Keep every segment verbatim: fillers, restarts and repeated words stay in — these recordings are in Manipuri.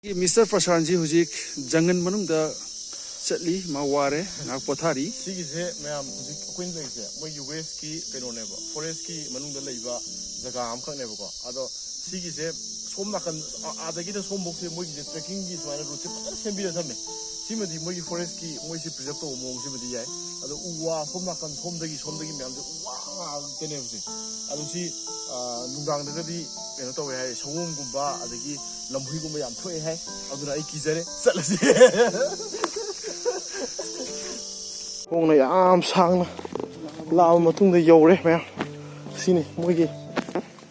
ꯃꯤꯁꯇꯔ ꯄ꯭ꯔꯁꯥꯟꯁꯤ ꯍꯧꯖꯤꯛ ꯖꯪꯒꯜ ꯃꯅꯨꯡꯗ ꯆꯠꯂꯤ, ꯃꯥ ꯋꯥꯔꯦ, ꯉꯥꯏꯍꯥꯛ ꯄꯣꯊꯥꯔꯤ꯫ ꯁꯤꯒꯤꯁꯦ ꯃꯌꯥꯝ ꯍꯧꯖꯤꯛ ꯑꯩꯈꯣꯏꯅ ꯂꯩꯔꯤꯁꯦ ꯃꯣꯏꯒꯤ ꯋꯦꯁꯀꯤ ꯀꯩꯅꯣꯅꯦꯕ, ꯐꯣꯔꯦꯁꯀꯤ ꯃꯅꯨꯡꯗ ꯂꯩꯕ ꯖꯒꯥ ꯑꯃꯈꯛꯅꯦꯕꯀꯣ꯫ ꯑꯗꯣ ꯁꯤꯒꯤꯁꯦ ꯁꯣꯝ ꯅꯥꯀꯟ, ꯑ-, ꯑꯥꯗꯒꯤꯅ ꯁꯣꯝꯐꯧꯁꯦ ꯃꯣꯏꯒꯤꯁꯦ ꯇ꯭ꯔꯦꯛꯀꯤꯡꯒꯤ ꯁꯨꯃꯥꯏꯅ ꯔꯨꯠꯁꯦ ꯐꯖꯅ ꯁꯦꯝꯕꯤꯔ ꯊꯝꯃꯦ꯫ ꯁꯤꯃꯗꯤ ꯃꯣꯏꯒꯤ ꯐꯣꯔꯦꯁꯀꯤ ꯃꯣꯏꯁꯤ ꯄ꯭ꯔꯤꯖꯔꯕ ꯇꯧꯕ ꯃꯑꯣꯡꯁꯤꯃꯗꯤ ꯌꯥꯏ꯫ ꯑꯗꯣ ꯎ ꯋꯥ ꯁꯣꯝ ꯅꯥꯀꯟ ꯁꯣꯝꯗꯒꯤ, ꯁꯣꯝꯗꯒꯤ ꯃꯌꯥꯝꯁꯦ ꯎ ꯋꯥ ꯉꯥꯛꯇꯅꯦꯕꯁꯦ꯫ ꯑꯗꯣ ꯁꯤ, ꯑ, ꯅꯨꯡꯗꯥꯡꯗꯒꯗꯤ ꯀꯩꯅꯣ ꯇꯧꯋꯦ ꯍꯥꯏ, ꯁꯑꯣꯝꯒꯨꯝꯕ ꯑꯗꯒꯤ ꯂꯝꯍꯨꯏꯒꯨꯝꯕ ꯌꯥꯝ ꯊꯣꯛꯑꯦ ꯍꯥꯏ꯫ ꯑꯗꯨꯅ ꯑꯩ ꯀꯤꯖꯔꯦ, ꯆꯠꯂꯁꯤ꯫ ꯈꯣꯡꯅ ꯌꯥꯝ ꯁꯥꯡꯅ ꯂꯥꯛꯑꯕ ꯃꯇꯨꯡꯗ ꯌꯧꯔꯦ ꯃꯌꯥꯝ꯫ ꯁꯤꯅꯤ ꯃꯣꯏꯒꯤ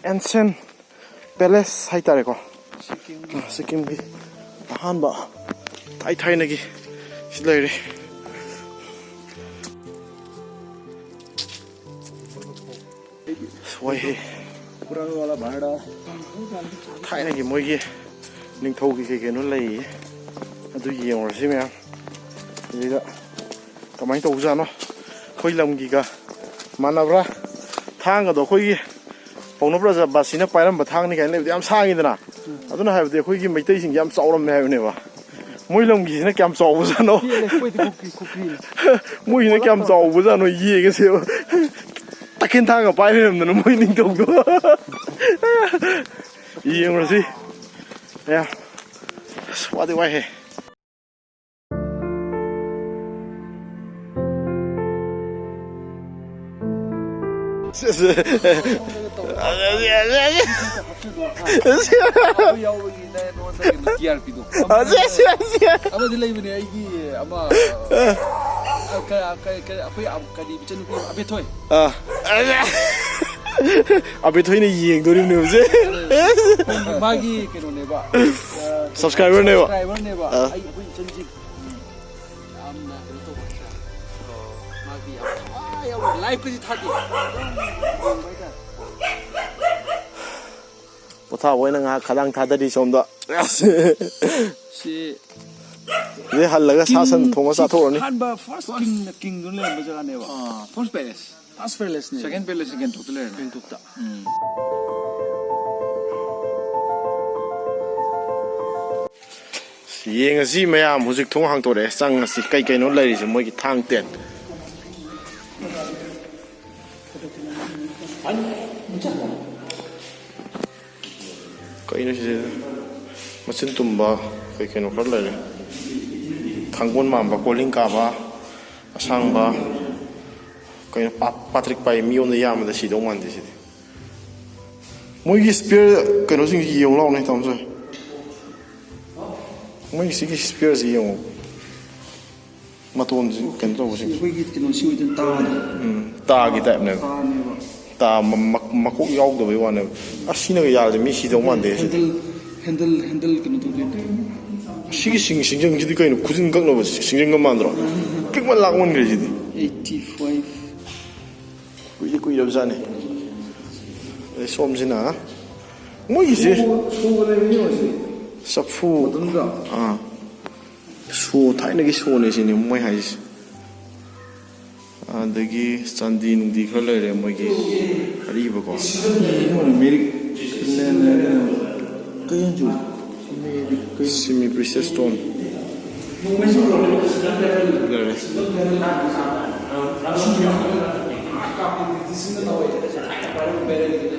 ꯑꯦꯟꯁꯦꯟ ꯄꯦꯂꯦꯁ ꯍꯥꯏꯇꯥꯔꯦꯀꯣ꯫ ꯁꯤꯛꯀꯤꯝꯒꯤ ꯑꯍꯥꯟꯕ ꯊꯥꯏ ꯊꯥꯏꯅꯒꯤ ꯁꯤ ꯂꯩꯔꯦ꯫ ꯑꯁ, ꯋꯥꯏꯍꯦ꯫ ꯊꯥꯏꯅꯒꯤ ꯃꯣꯏꯒꯤ ꯅꯤꯡꯊꯧꯒꯤ ꯀꯩ ꯀꯩꯅꯣ ꯂꯩꯌꯦ꯫ ꯑꯗꯨ ꯌꯦꯡꯉꯨꯔꯁꯤ ꯃꯌꯥꯝ꯫ ꯑꯗꯨꯗ ꯀꯃꯥꯏꯅ ꯇꯧꯕꯖꯥꯠꯅꯣ? ꯑꯩꯈꯣꯏ ꯂꯝꯒꯤꯒ ꯃꯥꯟꯅꯕ꯭ꯔꯥ? ꯊꯥꯡꯒꯗꯣ ꯑꯩꯈꯣꯏꯒꯤ ꯄꯥꯎꯅ ꯕ꯭ꯔꯖꯕꯥꯁꯤꯅ ꯄꯥꯏꯔꯝꯕ ꯊꯥꯡꯅꯤ ꯀꯥꯏꯅ ꯂꯩꯕꯗꯣ ꯌꯥꯝ ꯁꯥꯡꯉꯤꯗꯅ꯫ ꯑꯗꯨꯅ ꯍꯥꯏꯕꯗꯤ ꯑꯩꯈꯣꯏꯒꯤ ꯃꯩꯇꯩꯁꯤꯡꯁꯦ ꯌꯥꯝ ꯆꯥꯎꯔꯝꯃꯦ ꯍꯥꯏꯕꯅꯦꯕ꯫ ꯃꯣꯏ ꯂꯝꯒꯤꯁꯤꯅ ꯀꯌꯥꯝ ꯆꯥꯎꯕꯖꯥꯠꯅꯣ? ꯄꯤꯛꯑꯦ, ꯑꯩꯈꯣꯏꯗꯤ ꯈꯨꯄꯤ-, ꯈꯨꯄꯤꯅꯤ꯫ ꯃꯣꯏꯁꯤꯅ ꯀꯌꯥꯝ ꯆꯥꯎꯕꯖꯥꯠꯅꯣ ꯌꯦꯡꯉꯁꯦꯕ꯫ ꯇꯈꯦꯟ ꯊꯥꯡꯒ ꯄꯥꯏ ꯂꯩꯔꯝꯗꯅ ꯃꯣꯏ ꯅꯤꯡꯊꯧꯗꯣ꯫ ꯌꯦꯡꯉꯨꯔꯁꯤ꯫ ꯑꯌꯥ꯫ ꯑꯁ, ꯋꯥꯗꯤ ꯋꯥꯏꯍꯦ꯫ ꯑꯃꯗꯤ ꯂꯩꯕꯅꯦ ꯑꯩꯒꯤ ꯑꯃ, ꯑ, ꯀ-, ꯀ-, ꯀ-, ꯑꯩꯈꯣꯏ ꯑ-, ꯀꯔꯤ ꯏꯆꯟꯅꯨꯄꯤ ꯑꯕꯦꯊꯣꯏ꯫ ꯑꯥ꯫ ꯑꯕꯦꯊꯣꯏꯅ ꯌꯦꯡꯗꯣꯔꯤꯕꯅꯦ ꯍꯧꯖꯤꯛ꯫ ꯃꯥꯒꯤ ꯀꯩꯅꯣꯅꯦꯕ꯫ Subscriberꯅꯦꯕ꯫ Subscriberꯅꯦꯕ꯫ ꯑꯥ꯫ ꯑꯩ, ꯑꯩꯈꯣꯏ ꯏꯆꯟꯁꯤ ꯌꯥꯝꯅ ꯀꯩꯅꯣ ꯇꯧꯕ ꯍꯥꯏꯇꯥꯔꯦ꯫ ꯃꯥꯒꯤ ꯌꯥꯝ ꯊꯋꯥꯏ ꯌꯥꯎꯅ ꯂꯥꯏꯐꯀꯁꯤ ꯊꯥꯗꯦ꯫ ꯑꯗꯨꯝ ꯌꯦꯡꯕ ꯍꯥꯏꯇꯥꯔꯦ꯫ ꯄꯣꯊꯥꯕ ꯑꯣꯏꯅ ꯉꯥꯏꯍꯥꯛ ꯈꯗꯥꯡ ꯊꯥꯗꯔꯤ ꯁꯣꯝꯗ꯫ ꯁꯤ ꯁꯤꯗꯩ ꯍꯜꯂꯒ ꯁꯥ ꯁꯟ king, ꯊꯣꯡꯉ ꯁꯤ ꯆꯥꯊꯣꯛꯑꯅꯤ꯫ ꯑꯍꯥꯟꯕ first king, kingꯗꯨꯅ ꯂꯩꯔꯝꯕ ꯖꯒꯥꯅꯦꯕ꯫ ꯑꯥ, first palace꯫ First palaceꯅꯦ꯫ Second palace ꯒꯦꯡꯇꯣꯛꯇ ꯂꯩꯔꯦꯅꯦ꯫ ꯒꯦꯡꯇꯣꯛꯇ꯫ ꯎꯝ꯫ ꯌꯦꯡꯉꯁꯤ ꯃꯌꯥꯝ, ꯍꯧꯖꯤꯛ ꯊꯣꯡ ꯍꯥꯡꯇꯣꯔꯛꯑꯦ, ꯆꯪꯉꯁꯤ꯫ ꯀꯩ ꯀꯩꯅꯣ ꯂꯩꯔꯤꯁꯦ ꯃꯣꯏꯒꯤ ꯊꯥꯡ ꯇꯦꯟ? ꯀꯩꯅꯣ ꯁꯤꯗ? ꯃꯆꯤꯟ ꯇꯨꯝꯕ ꯀꯩ ꯀꯩꯅꯣ ꯈꯔ ꯂꯩꯔꯦ꯫ ꯊꯥꯡꯒꯣꯟ ꯃꯥꯟꯕ, ꯀꯣꯂꯤꯡ ꯀꯥꯕ, ꯑꯁꯥꯡꯕ꯫ ꯀꯩꯅꯣ, ꯄꯥ-, ꯄꯥꯇ꯭ꯔꯤꯛ ꯄꯥꯏ ꯃꯤꯉꯣꯟꯗ ꯌꯥꯝꯕꯗ ꯁꯤꯗꯧ ꯃꯥꯟꯗꯦ ꯁꯤꯗꯤ꯫ ꯃꯣꯏꯒꯤ ꯏꯁꯄꯤꯌꯔ ꯀꯩꯅꯣꯁꯤꯡꯁꯤ ꯌꯦꯡꯉꯨ ꯂꯥꯎꯅꯦ, ꯇꯥꯃꯣ ꯁꯣꯏ꯫ ꯃꯣꯏꯒꯤ ꯁꯤꯒꯤ ꯏꯁꯄꯤꯌꯔꯁꯤ ꯌꯦꯡꯉꯨ꯫ ꯃꯇꯣꯟꯁꯤ ꯀꯩꯅꯣ ꯇꯧꯕꯁꯤꯡꯁꯤ꯫ ꯑꯩꯈꯣꯏꯒꯤ ꯀꯩꯅꯣꯁꯤ ꯑꯣꯏꯗꯣꯏꯅꯤ, ꯇꯥꯗꯣ꯫ ꯎꯝ, ꯇꯥꯒꯤ ꯇꯥꯏꯞꯅꯦꯕ꯫ ꯇꯥꯅꯦꯕ꯫ ꯇꯥ ꯃ-, ꯃ-, ꯃꯀꯣꯛ ꯌꯥꯎꯗꯕꯩ ꯋꯥꯅꯦꯕ꯫ ꯑꯁ, ꯁꯤꯅꯒ ꯌꯥꯔꯗꯤ ꯃꯤ ꯁꯤꯗꯧ ꯃꯥꯟꯗꯦ ꯁꯤꯗꯤ꯫ ꯍꯦꯟꯗꯜ, ꯍꯦꯟꯗꯜ, ꯍꯦꯟꯗꯜ ꯀꯩꯅꯣ ꯇꯧꯗꯣꯏꯅꯤ꯫ ꯁꯤꯒꯤ ꯁꯤꯡ-, ꯁꯤꯡꯖꯪꯁꯤꯗꯤ ꯀꯩꯅꯣ? ꯈꯨꯖꯤꯟ ꯀꯛꯅꯕ ꯁꯤꯡꯖꯪꯒ ꯃꯥꯟꯗ꯭ꯔꯣ? ꯄꯤꯛꯃꯟ ꯂꯥꯛꯃꯟꯈ꯭ꯔꯦ ꯁꯤꯗꯤ꯫ Eighty five. ꯀꯨꯏꯗꯤ ꯀꯨꯏꯔꯕꯖꯥꯠꯅꯤ꯫ ꯑꯗꯩ ꯁꯣꯝꯁꯤꯅ ꯃꯣꯏꯒꯤꯁꯦ ꯁꯣ-, ꯁꯣ ꯂꯩꯕꯅꯤ ꯍꯧꯖꯤꯛ꯫ ꯆꯐꯨ꯫ ꯃꯇꯝꯗꯨꯗ꯫ ꯑꯥ꯫ ꯁꯣ, ꯊꯥꯏꯅꯒꯤ ꯁꯣꯅꯦ ꯁꯤꯅꯤ ꯃꯣꯏ ꯍꯥꯏꯁꯦ꯫ ꯑꯗꯒꯤ ꯆꯥꯟꯗꯤ ꯅꯨꯡꯗꯤ ꯈꯔ ꯂꯩꯔꯦ ꯃꯣꯏꯒꯤ ꯑꯔꯤꯕꯀꯣ꯫ ꯃꯤꯔꯤꯛ ꯀꯩ ꯍꯥꯏꯅ ꯁꯤꯃꯤ ꯄ꯭ꯔꯤꯁꯤꯌꯁ ꯁ꯭ꯇꯣꯟ ꯂꯩꯔꯦ꯫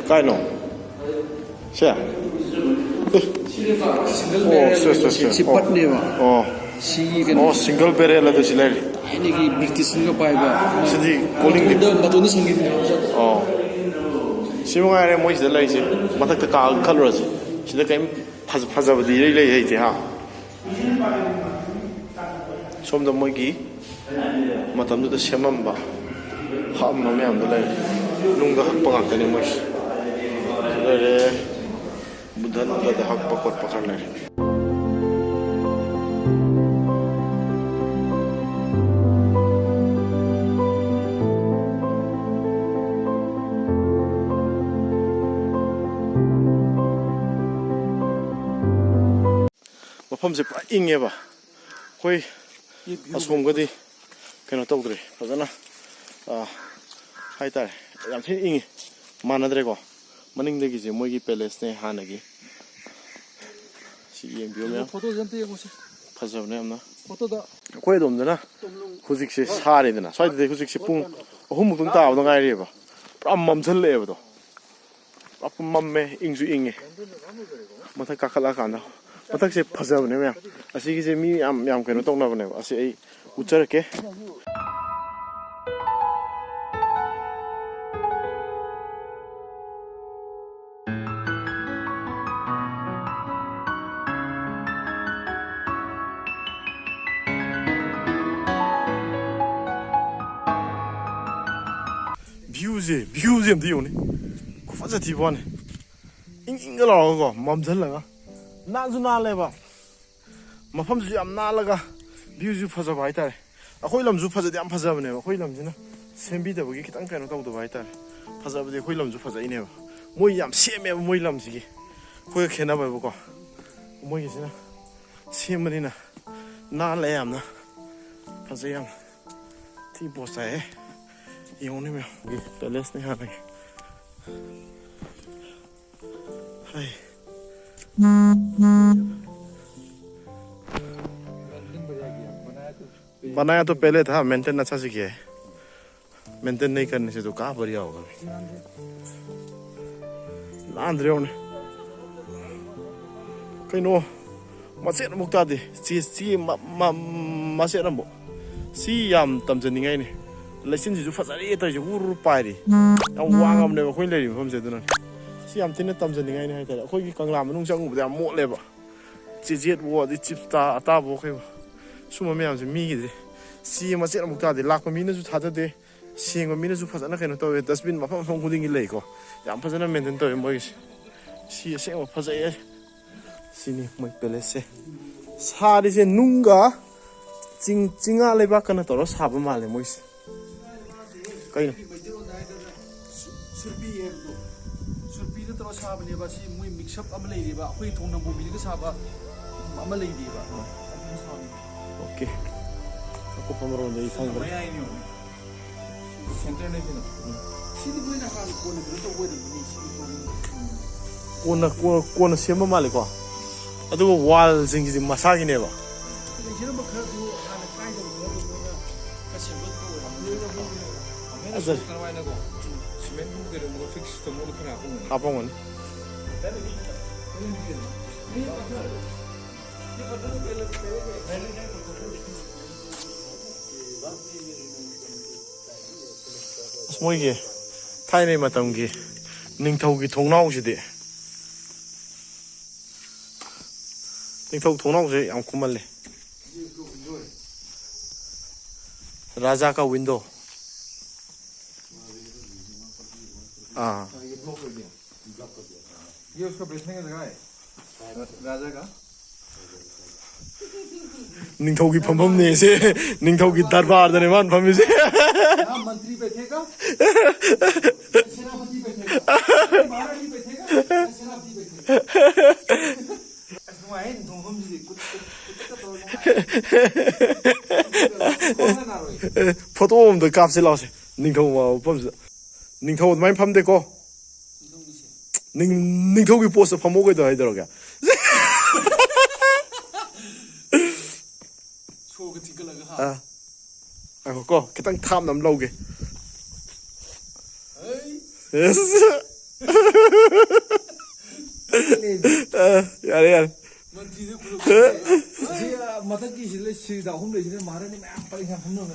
ꯀꯥꯏꯅꯣ? ꯁꯦ? ꯑꯦ꯫ ꯑꯣ, ꯁꯦ, ꯁꯦ, ꯁꯦ꯫ ꯁꯤ ꯑꯣ꯫ ꯕꯠꯅꯦꯕ꯫ ꯑꯣ꯫ ꯁꯤꯒꯤ ꯀꯩꯅꯣ꯫ ꯑꯣ, ꯁꯤꯡꯒꯜ ꯕꯦꯔꯦꯜ ꯑꯗꯨ ꯁꯤ ꯂꯩꯔꯤ꯫ ꯊꯥꯏꯅꯒꯤ ꯕ꯭ꯔꯤꯇꯤꯁꯅꯒ ꯄꯥꯏꯕ꯫ ꯁꯤꯗꯤ ꯀꯣꯂꯤꯡꯗꯤ꯫ ꯃꯇꯣꯟꯗ, ꯃꯇꯣꯟꯗ ꯁꯪꯈꯤꯕꯅꯦꯕ꯫ ꯑꯣ꯫ ꯁꯤ ꯃꯉꯥꯏꯔꯦ ꯃꯣꯏꯁꯤꯗ ꯂꯩꯔꯤꯁꯦ꯫ ꯃꯊꯛꯇ ꯀꯥꯔꯒ ꯈꯜꯂꯨꯔꯁꯤ꯫ ꯁꯤꯗ ꯀꯔꯤꯝ ꯐꯖ-, ꯐꯖꯕꯗꯤ ꯏꯔꯩ ꯂꯩ ꯍꯩꯇꯦ ꯍꯥ꯫ ꯁꯣꯝꯗ ꯃꯣꯏꯒꯤ ꯃꯇꯝꯗꯨꯗ ꯁꯦꯝꯃꯝꯕ, ꯍꯛꯑꯝꯕ ꯃꯌꯥꯝꯗꯣ ꯂꯩꯔꯦ꯫ ꯅꯨꯡꯗ ꯍꯛꯄ ꯉꯥꯛꯇꯅꯦ ꯃꯣꯏꯁꯦ꯫ ꯂꯩꯔꯦ꯫ ꯕꯨꯙ ꯅꯨꯡꯗ ꯍꯛꯄ ꯈꯣꯠꯄ ꯈꯔ ꯂꯩꯔꯦ꯫ ꯃꯐꯝꯁꯦ ꯄꯨꯔꯥ ꯏꯪꯉꯦꯕ꯫ ꯑꯩꯈꯣꯏ ꯑꯁꯣꯝꯒꯗꯤ ꯀꯩꯅꯣ ꯇꯧꯗ꯭ꯔꯦ, ꯐꯖꯅ, ꯑ, ꯍꯥꯏꯇꯥꯔꯦ, ꯌꯥꯝ ꯊꯤꯅ ꯏꯪꯉꯤ꯫ ꯃꯥꯟꯅꯗ꯭ꯔꯦꯀꯣ꯫ ꯃꯅꯤꯡꯗꯒꯤꯁꯦ ꯃꯣꯏꯒꯤ ꯄꯦꯂꯦꯁꯅꯦ ꯍꯥꯟꯅꯒꯤ꯫ ꯌꯦꯡꯕꯤꯌꯨ ꯃꯌꯥꯝ꯫ ꯐꯣꯇꯣꯁꯦ ꯑꯝꯇ ꯌꯦꯡꯉꯨꯁꯦ꯫ ꯐꯖꯕꯅꯦ ꯌꯥꯝꯅ꯫ ꯐꯣꯇꯣꯗ ꯑꯩꯈꯣꯏ ꯑꯗꯣꯝꯗꯅ ꯍꯧꯖꯤꯛꯁꯦ ꯁꯥꯔꯦꯗꯅ, ꯁ꯭ꯋꯥꯏꯗꯗꯤ ꯍꯧꯖꯤꯛꯁꯦ ꯄꯨꯡ ꯑꯍꯨꯝꯃꯨꯛꯇꯪ ꯇꯥꯕꯗ ꯉꯥꯏꯔꯤꯑꯕ꯫ ꯄꯨꯔꯥ ꯃꯝꯁꯤꯜꯂꯛꯑꯦꯕꯗꯣ꯫ ꯄꯨꯔꯥ ꯃꯝꯃꯦ, ꯏꯪꯁꯨ ꯏꯪꯉꯦ꯫ ꯃꯊꯛ ꯀꯥꯈꯠꯂꯛꯑꯀꯥꯟꯗ ꯃꯊꯛꯁꯦ ꯐꯖꯕꯅꯦ ꯃꯌꯥꯝ꯫ ꯑꯁꯤꯒꯤꯁꯦ ꯃꯤ ꯌꯥꯝ ꯌꯥꯝ ꯀꯩꯅꯣ ꯇꯧꯅꯕꯅꯦꯕ꯫ ꯑꯁꯤ ꯑꯩ ꯎꯠꯆꯔꯛꯀꯦ꯫ ꯚ꯭ꯌꯨꯁꯦ, ꯚ꯭ꯌꯨꯁꯦ ꯑꯝꯇ ꯌꯦꯡꯉꯨꯅꯦ꯫ ꯈꯨꯐꯖ ꯊꯤꯕ ꯋꯥꯅꯦ꯫ ꯏꯪ ꯏꯪꯒ ꯂꯥꯎꯔꯒꯀꯣ, ꯃꯝꯁꯤꯜꯂꯒ꯫ ꯅꯥꯟꯁꯨ ꯅꯥꯜꯂꯦꯕ꯫ ꯃꯐꯝꯁꯨ ꯌꯥꯝ ꯅꯥꯜꯂꯒ, ꯚ꯭ꯌꯨꯁꯨ ꯐꯖꯕ ꯍꯥꯏꯇꯥꯔꯦ꯫ ꯑꯩꯈꯣꯏ ꯂꯝꯁꯨ ꯐꯖꯗꯤ ꯌꯥꯝ ꯐꯖꯕꯅꯦꯕ꯫ ꯑꯩꯈꯣꯏ ꯂꯝꯁꯤꯅ ꯁꯦꯝꯕꯤꯗꯕꯒꯤ ꯈꯤꯇꯪ ꯀꯩꯅꯣ ꯇꯧꯗꯕ ꯍꯥꯏꯇꯥꯔꯦ꯫ ꯐꯖꯕꯗꯤ ꯑꯩꯈꯣꯏ ꯂꯝꯁꯨ ꯐꯖꯩꯅꯦꯕ꯫ ꯃꯣꯏ ꯌꯥꯝ ꯁꯦꯝꯃꯦꯕ, ꯃꯣꯏ ꯂꯝꯁꯤꯒꯤ꯫ ꯑꯩꯈꯣꯏꯒ ꯈꯦꯠꯅꯕ ꯍꯥꯏꯕꯀꯣ꯫ ꯃꯣꯏꯒꯤꯁꯤꯅ ꯁꯦꯝꯕꯅꯤꯅ ꯅꯥꯜꯂꯦ ꯌꯥꯝꯅ꯫ ꯐꯖꯩ ꯌꯥꯝꯅ꯫ ꯊꯤ ꯄꯣꯁ ꯇꯥꯏꯍꯦ꯫ ꯌꯦꯡꯉꯨꯅꯦ ꯃꯌꯥꯝ꯫ ꯄꯦꯂꯦꯁꯅꯦ ꯍꯥꯟꯅꯒꯤ꯫ ꯍꯥꯏ꯫ बनाया तो पहले था, मेंटेन अच्छा से किया है। मेंटेन नहीं करने से तो कहाँ बढ़िया होगा। ꯅꯥꯟꯗ꯭ꯔꯦ ꯌꯦꯡꯉꯨꯅꯦ꯫ ꯀꯩꯅꯣ, ꯃꯆꯦꯠ ꯑꯃꯨꯛ ꯇꯥꯗꯦ꯫ ꯆꯦ, ꯆꯦ ꯃ-, ꯃ-, ꯃꯆꯦꯠ ꯑꯃꯨꯛ꯫ ꯁꯤ ꯌꯥꯝ ꯇꯝꯖꯅꯤꯡꯉꯥꯏꯅꯦ꯫ ꯂꯩꯆꯤꯟꯁꯤꯁꯨ ꯐꯖꯔꯤ ꯇꯧꯔꯤꯁꯦ, ꯎꯔ ꯎꯔ ꯄꯥꯏꯔꯤ꯫ ꯌꯥꯝ ꯋꯥꯡꯉꯕꯅꯦꯕ ꯑꯩꯈꯣꯏꯅ ꯂꯩꯔꯤꯕ ꯃꯐꯝꯁꯦ꯫ ꯑꯗꯨꯅ ꯁꯤ ꯌꯥꯝ ꯊꯤꯅ ꯇꯝꯖꯅꯤꯡꯉꯥꯏꯅꯦ ꯍꯥꯏꯇꯥꯔꯦ꯫ ꯑꯩꯈꯣꯏꯒꯤ ꯀꯪꯂꯥ ꯃꯅꯨꯡ ꯆꯪꯉꯨꯕꯗ ꯌꯥꯝ ꯃꯣꯠꯂꯦꯕ꯫ ꯆꯦꯖꯦꯠꯋꯣ, ꯑꯗꯩ ꯆꯤꯞꯁꯇ ꯑꯇꯥꯕꯣ ꯀꯩꯕꯣ꯫ ꯁꯨꯝꯕ ꯃꯌꯥꯝꯁꯦ ꯃꯤꯒꯤꯗꯤ ꯆꯦ ꯃꯆꯦꯠ ꯑꯃꯨꯛ ꯇꯥꯗꯦ꯫ ꯂꯥꯛꯄ ꯃꯤꯅꯁꯨ ꯊꯥꯖꯗꯦ, ꯁꯦꯡꯕ ꯃꯤꯅꯁꯨ ꯐꯖꯅ ꯀꯩꯅꯣ ꯇꯧꯋꯦ꯫ ꯗꯁꯕꯤꯟ ꯃꯐꯝ ꯃꯐꯝ ꯈꯨꯗꯤꯡꯒꯤ ꯂꯩꯀꯣ꯫ ꯌꯥꯝ ꯐꯖꯅ ꯃꯦꯟꯇꯦꯟ ꯇꯧꯋꯦ ꯃꯣꯏꯒꯤꯁꯦ꯫ ꯁꯤ ꯑꯁꯦꯡꯕ ꯐꯖꯩꯌꯦ꯫ ꯁꯤꯅꯤ ꯃꯣꯏ ꯄꯦꯂꯦꯁꯁꯦ꯫ ꯁꯥꯔꯤꯁꯦ ꯅꯨꯡꯒ ꯆꯤꯡ, ꯆꯤꯡꯉꯥ ꯂꯩꯕꯥꯛꯀꯅ ꯇꯧꯔ ꯁꯥꯕ ꯃꯥꯜꯂꯦ ꯃꯣꯏꯁꯦ꯫ ꯀꯩꯅꯣ? ꯃꯩꯇꯩꯂꯣꯟꯗ ꯍꯥꯏꯔꯒꯅ ꯁꯨ-, ꯁꯨꯔꯄꯤ ꯍꯥꯏꯕꯗꯣ꯫ ꯁꯨꯔꯄꯤꯗ ꯇꯧꯔ ꯁꯥꯕꯅꯦꯕ꯫ ꯁꯤ ꯃꯣꯏ ꯃꯤꯛꯁ ꯑꯞ ꯑꯃ ꯂꯩꯔꯤꯕ꯫ ꯑꯩꯈꯣꯏ ꯊꯣꯡ ꯅꯝꯕꯣꯕꯤꯗꯒ ꯁꯥꯕ ꯑꯃ ꯂꯩꯔꯤꯕ꯫ ꯑꯗꯨꯅ ꯁꯥꯕꯅꯦ꯫ ꯑꯣꯀꯦ꯫ ꯑꯀꯨꯞꯄ ꯃꯔꯣꯟꯗꯤ ꯑꯩ ꯈꯪꯗ꯭ꯔꯦ꯫ ꯃꯌꯥꯏꯅꯤ ꯌꯦꯡꯉꯨꯅꯦ꯫ ꯁꯦꯟꯇꯔꯅꯦ ꯁꯤꯅ꯫ ꯎꯝ꯫ ꯁꯤꯗꯤ ꯃꯣꯏꯅ ꯍꯥꯟꯅ ꯀꯣꯟꯅ ꯀꯩꯅꯣ ꯇꯧꯕ ꯑꯣꯏꯔꯝꯒꯅꯤ꯫ ꯁꯤꯒꯤ ꯀꯣꯟꯅ꯫ ꯀꯣꯟꯅ, ꯀꯣꯟꯅ, ꯀꯣꯟꯅ ꯁꯦꯝꯕ ꯃꯥꯜꯂꯦꯀꯣ꯫ ꯑꯗꯨꯒ ꯋꯥꯜꯁꯤꯡꯁꯤꯗꯤ ꯃꯁꯥꯒꯤꯅꯦꯕ꯫ ꯂꯩꯖꯔꯝꯕ ꯈꯔꯗꯨ ꯍꯥꯟꯅ ꯀꯥꯏꯗꯕ ꯈꯔꯗꯨ ꯃꯣꯏꯅ ꯈꯔ ꯁꯦꯝꯗꯣꯛꯄ ꯑꯣꯏꯔꯝꯒꯅꯤ꯫ ꯑꯗꯨ ꯀꯔꯝꯍꯥꯏꯅꯀꯣ? ꯁꯤꯃꯦꯟꯒꯨꯝꯕ ꯀꯩꯅꯣꯒꯨꯝꯕ ꯐꯤꯛꯁ ꯇꯧꯅꯕ ꯈꯔ ꯍꯥꯞꯄꯝꯒꯅꯤ꯫ ꯍꯥꯞꯄꯝꯒꯅꯤ꯫ ꯑꯁ, ꯃꯣꯏꯒꯤ ꯊꯥꯏꯅꯩ ꯃꯇꯝꯒꯤ ꯅꯤꯡꯊꯧꯒꯤ ꯊꯣꯡꯅꯥꯎꯁꯤꯗꯤ, ꯅꯤꯡꯊꯧ ꯊꯣꯡꯅꯥꯎꯁꯦ ꯌꯥꯝ ꯈꯨꯃꯜꯂꯦ꯫ ꯔꯥꯖꯥ ꯀꯥ ꯋꯤꯟꯗꯣ꯫ ꯑꯥ꯫ ये उसका बैठने का जगह है, राजा का। ꯅꯤꯡꯊꯧꯒꯤ ꯐꯝꯐꯝꯅꯦ ꯁꯦ꯫ ꯅꯤꯡꯊꯧꯒꯤ ꯗꯔꯕꯥꯔꯗꯅꯦ ꯃꯥꯅ ꯐꯝꯃꯤꯁꯦ꯫ यहाँ मंत्री बैठेगा, सेनापति बैठेगा, महारानी बैठेगा, सेनापति बैठेगा। ꯑꯁ, ꯅꯨꯡꯉꯥꯏꯍꯦ, ꯅꯤꯡꯊꯧ ꯃꯐꯝꯁꯤꯗꯤ꯫ ꯀꯨꯠ, ꯀꯨꯠ, ꯀꯨꯠꯀ ꯇꯧꯔꯒ ꯅꯨꯡꯉꯥꯏꯍꯦ꯫ ꯀꯣꯟꯅ ꯅꯥꯔꯣꯏ꯫ ꯑꯦ, ꯐꯣꯇꯣ ꯑꯃꯗ ꯀꯥꯞꯁꯤ ꯂꯥꯎꯁꯦ꯫ ꯅꯤꯡꯊꯧ ꯃꯐꯝꯁꯤꯗ꯫ ꯅꯤꯡꯊꯧ ꯑꯗꯨꯃꯥꯏꯅ ꯐꯝꯗꯦꯀꯣ꯫ ꯅꯤꯡꯊꯧꯒꯤꯁꯦ꯫ ꯅꯤꯡ-, ꯅꯤꯡꯊꯧꯒꯤ ꯄꯣꯁꯇ ꯐꯝꯃꯣ ꯀꯩꯗꯧ ꯍꯥꯏꯗꯧꯔꯒꯦ? ꯁꯣꯔꯒ ꯊꯤꯡꯒꯠꯂꯒ, ꯍꯥ? ꯑꯥ꯫ ꯉꯥꯏꯈꯣꯀꯣ, ꯈꯤꯇꯪ ꯊꯥꯞꯅ ꯑꯃ ꯂꯧꯒꯦ꯫ ꯍꯩ꯫ ꯑꯦꯁ꯫ ꯑ, ꯌꯥꯔꯦ, ꯌꯥꯔꯦ꯫ ꯃꯟꯇ꯭ꯔꯤꯗ ꯈꯨꯗꯣꯡ ꯆꯥꯗꯦ꯫ ꯑꯁꯤ, ꯑ, ꯃꯊꯛꯀꯤꯁꯤꯗ ꯁꯤꯗ ꯑꯍꯨꯝ ꯂꯩꯁꯤꯅ ꯃꯍꯥꯔꯥꯅꯤ ꯃꯌꯥꯝ ꯄꯔꯦꯡ ꯁꯥꯅ ꯐꯝꯅꯕꯅꯦ꯫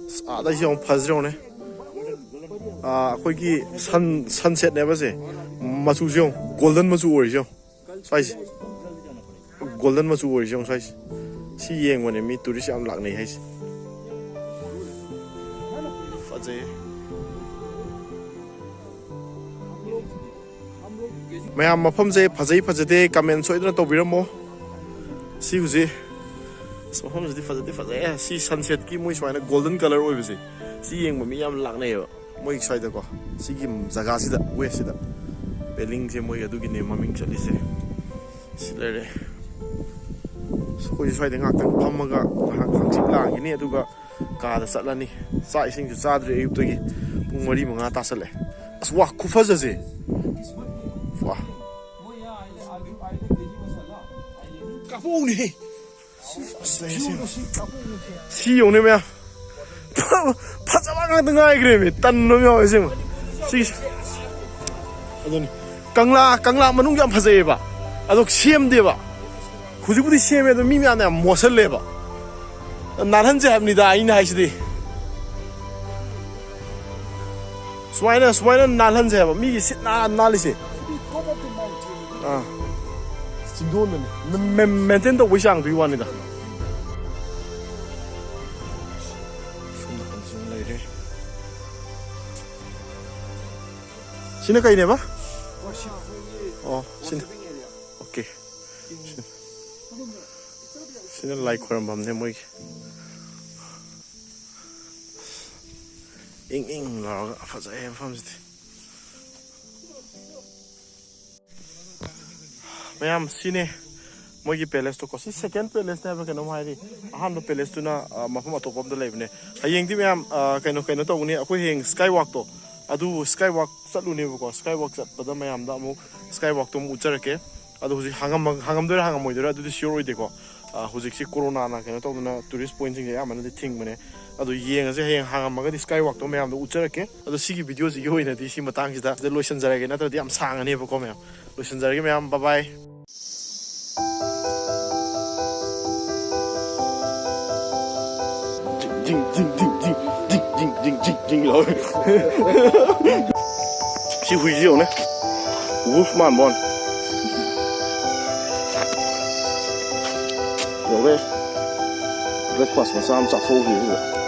ꯑꯁ, ꯑꯥꯗꯩꯁꯦ ꯌꯥꯝ ꯐꯖꯔꯦ ꯌꯦꯡꯉꯨꯅꯦ꯫ ꯑꯥ, ꯑꯩꯈꯣꯏꯒꯤ ꯁꯟ, ꯁꯟꯁꯦꯠꯅꯦꯕ ꯁꯦ꯫ ꯃꯆꯨꯁꯦ ꯌꯦꯡꯉꯨ, ꯒꯣꯜꯗꯟ ꯃꯆꯨ ꯑꯣꯏꯔꯤꯁꯦ ꯌꯦꯡꯉꯨ꯫ ꯁ꯭ꯋꯥꯏꯁꯦ꯫ ꯒꯣꯜꯗꯟ ꯃꯆꯨ ꯑꯣꯏꯔꯤꯁꯦ ꯌꯦꯡꯉꯨ ꯁ꯭ꯋꯥꯏꯁꯦ꯫ ꯁꯤ ꯌꯦꯡꯕꯅꯦ ꯃꯤ ꯇꯨꯔꯤꯁ ꯌꯥꯝ ꯂꯥꯛꯅꯩ ꯍꯥꯏꯁꯦ꯫ ꯐꯖꯩꯌꯦ꯫ ꯃꯌꯥꯝ, ꯃꯐꯝꯁꯦ ꯐꯖꯩ ꯐꯖꯗꯦ comment ꯁꯣꯏꯗꯅ ꯇꯧꯕꯤꯔꯝꯃꯣ꯫ ꯁꯤ ꯍꯧꯖꯤꯛ, ꯑꯁ, ꯃꯐꯝꯁꯤꯗꯤ ꯐꯖꯗꯤ ꯐꯖꯩ꯫ ꯁꯤ sunset ꯀꯤ ꯃꯣꯏ ꯁꯨꯃꯥꯏꯅ golden colour ꯑꯣꯏꯕꯁꯦ, ꯁꯤ ꯌꯦꯡꯕ ꯃꯤ ꯌꯥꯝ ꯂꯥꯛꯅꯩꯌꯦꯕ ꯃꯣꯏ ꯁ꯭ꯋꯥꯏꯗꯀꯣ꯫ ꯁꯤꯒꯤ ꯖꯒꯥꯁꯤꯗ, west ꯁꯤꯗ꯫ Palling ꯁꯦ ꯃꯣꯏ ꯑꯗꯨꯒꯤꯅꯦ ꯃꯃꯤꯡ ꯆꯠꯂꯤꯁꯦ꯫ ꯁꯤ ꯂꯩꯔꯦ꯫ ꯑꯁ, ꯑꯩꯈꯣꯏꯁꯨ ꯁ꯭ꯋꯥꯏꯗ ꯉꯥꯛꯇꯪ ꯐꯝꯃꯒ ꯉꯥꯏꯍꯥꯛ ꯍꯪꯆꯤꯠ ꯂꯥꯡꯈꯤꯅꯤ, ꯑꯗꯨꯒ ꯀꯥꯗ ꯆꯠꯂꯅꯤ꯫ ꯆꯥꯛ ꯏꯁꯤꯡꯁꯨ ꯆꯥꯗ꯭ꯔꯤ ꯑꯌꯨꯛꯇꯒꯤ, ꯄꯨꯡ ꯃꯔꯤ ꯃꯉꯥ ꯇꯥꯁꯜꯂꯦ꯫ ꯑꯁ, ꯋꯥ ꯈꯨꯐꯖꯁꯦ꯫ ꯋꯥ꯫ ꯀꯥꯄꯧꯅꯦ꯫ ꯑꯁ, ꯁꯤ ꯌꯦꯡꯉꯨꯅꯦ ꯃꯌꯥꯝ꯫ ꯐꯖꯕ ꯉꯥꯛꯇ ꯉꯥꯏꯈ꯭ꯔꯦꯃꯤ꯫ ꯇꯟꯕ ꯑꯃ ꯌꯥꯎꯋꯦ ꯑꯁꯦꯡꯕ꯫ ꯁꯤꯒꯤꯁꯦ꯫ ꯑꯗꯨꯅꯤ꯫ ꯀꯪꯂꯥ, ꯀꯪꯂꯥ ꯃꯅꯨꯡ ꯌꯥꯝ ꯐꯖꯩꯌꯦꯕ꯫ ꯑꯗꯣ ꯁꯦꯝꯗꯦꯕ꯫ ꯍꯧꯖꯤꯛꯄꯨꯗꯤ ꯁꯦꯝꯃꯦ, ꯑꯗꯣ ꯃꯤ ꯃꯌꯥꯝꯅ ꯌꯥꯝ ꯃꯣꯠꯁꯜꯂꯦꯕ꯫ ꯅꯥꯜꯍꯟꯁꯦ ꯍꯥꯏꯕꯅꯤꯗ ꯑꯩꯅ ꯍꯥꯏꯁꯤꯗꯤ꯫ ꯁꯨꯃꯥꯏꯅ, ꯁꯨꯃꯥꯏꯅ ꯅꯥꯜꯍꯟꯁꯦ ꯍꯥꯏꯕ꯫ ꯃꯤꯒꯤ ꯁꯤꯠ ꯅꯥ-, ꯅꯥꯜꯂꯤꯁꯦ꯫ ꯑꯥ꯫ ꯆꯤꯡꯗꯣꯟꯗꯅꯦ꯫ ꯃꯦ-, ꯃꯦ-, maintain ꯇꯧꯕꯩ ꯆꯥꯡꯗꯨꯒꯤ ꯋꯥꯅꯤꯗ꯫ ꯁꯣꯝ ꯅꯥꯀꯟꯗꯁꯨ ꯑꯃ ꯂꯩꯔꯦ꯫ ꯁꯤꯅ ꯀꯩꯅꯦꯕ? ꯑꯣ, ꯁꯤꯅ꯫ OK꯫ ꯁꯤꯅ ꯂꯥꯏ ꯈꯣꯏꯔꯝꯐꯝꯅꯦ ꯃꯣꯏꯒꯤ꯫ ꯏꯪ ꯏꯪ ꯂꯥꯎꯔꯒ ꯐꯖꯩ ꯃꯐꯝꯁꯤꯗꯤ꯫ ꯃꯌꯥꯝ, ꯁꯤꯅꯦ ꯃꯣꯏꯒꯤ palace ꯇꯣ ꯀꯣ꯫ ꯁꯤ second palace ꯅꯦ ꯍꯥꯏꯕ꯭ꯔꯥ ꯀꯩꯅꯣꯝ ꯍꯥꯏꯔꯤ꯫ ꯑꯍꯥꯟꯕ palace ꯇꯨꯅ, ꯑ, ꯃꯐꯝ ꯑꯇꯣꯞꯄ ꯑꯃꯗ ꯂꯩꯕꯅꯦ꯫ ꯍꯌꯦꯡꯗꯤ ꯃꯌꯥꯝ, ꯑ, ꯀꯩꯅꯣ, ꯀꯩꯅꯣ ꯇꯧꯒꯅꯤ꯫ ꯑꯩꯈꯣꯏ ꯍꯌꯦꯡ sky walk ꯇꯣ, ꯑꯗꯨ sky walk ꯆꯠꯂꯨꯅꯦꯕꯀꯣ꯫ Sky walk ꯆꯠꯄꯗ ꯃꯌꯥꯝꯗ ꯑꯃꯨꯛ sky walk ꯇꯣ ꯑꯃꯨꯛ ꯎꯠꯆꯔꯛꯀꯦ꯫ ꯑꯗꯣ ꯍꯧꯖꯤꯛ ꯍꯥꯡꯉꯝꯃ-, ꯍꯥꯡꯉꯝꯗꯣꯏꯔꯥ ꯍꯥꯡꯉꯝꯃꯣꯏꯗꯣꯏꯔꯥ ꯑꯗꯨꯗꯤ sure ꯑꯣꯏꯗꯦꯀꯣ꯫ ꯑ, ꯍꯧꯖꯤꯛꯁꯤ ꯀꯣꯔꯣꯅꯥꯅ ꯀꯩꯅꯣ ꯇꯧꯗꯅ tourist point ꯁꯤꯡꯁꯦ ꯑꯌꯥꯝꯕꯅꯗꯤ ꯊꯤꯡꯕꯅꯦ꯫ ꯑꯗꯣ ꯌꯦꯡꯉꯁꯦ, ꯍꯌꯦꯡ ꯍꯥꯡꯉꯝꯃꯒꯗꯤ sky walk ꯇꯣ ꯃꯌꯥꯝꯗ ꯎꯠꯆꯔꯛꯀꯦ꯫ ꯑꯗꯣ ꯁꯤꯒꯤ video ꯁꯤꯒꯤ ꯑꯣꯏꯅꯗꯤ ꯁꯤ ꯃꯇꯥꯡꯁꯤꯗ ꯁꯤꯗ ꯂꯣꯏꯁꯤꯟꯖꯔꯒꯦ, ꯅꯠꯇ꯭ꯔꯗꯤ ꯌꯥꯝ ꯁꯥꯡꯉꯅꯦꯕꯀꯣ ꯃꯌꯥꯝ꯫ ꯂꯣꯏꯁꯤꯟꯖꯔꯒꯦ ꯃꯌꯥꯝ, bye bye꯫ ꯖꯤꯡ, ꯖꯤꯡ, ꯖꯤꯡ, ꯖꯤꯡ, ꯖꯤꯡ, ꯖꯤꯡ, ꯖꯤꯡ, ꯖꯤꯡ, ꯖꯤꯡ, ꯖꯤꯡ ꯂꯥꯎꯋꯦ꯫ ꯁꯤ ꯍꯨꯏꯁꯤ ꯌꯦꯡꯉꯨꯅꯦ꯫ Wolf ꯃꯥꯟꯕ ꯋꯥꯅꯤ꯫ ꯌꯧꯔꯦ꯫ Breakfast ꯃꯆꯥ ꯑꯃ ꯆꯥꯊꯣꯛꯎꯈꯤꯕꯁꯤꯗ꯫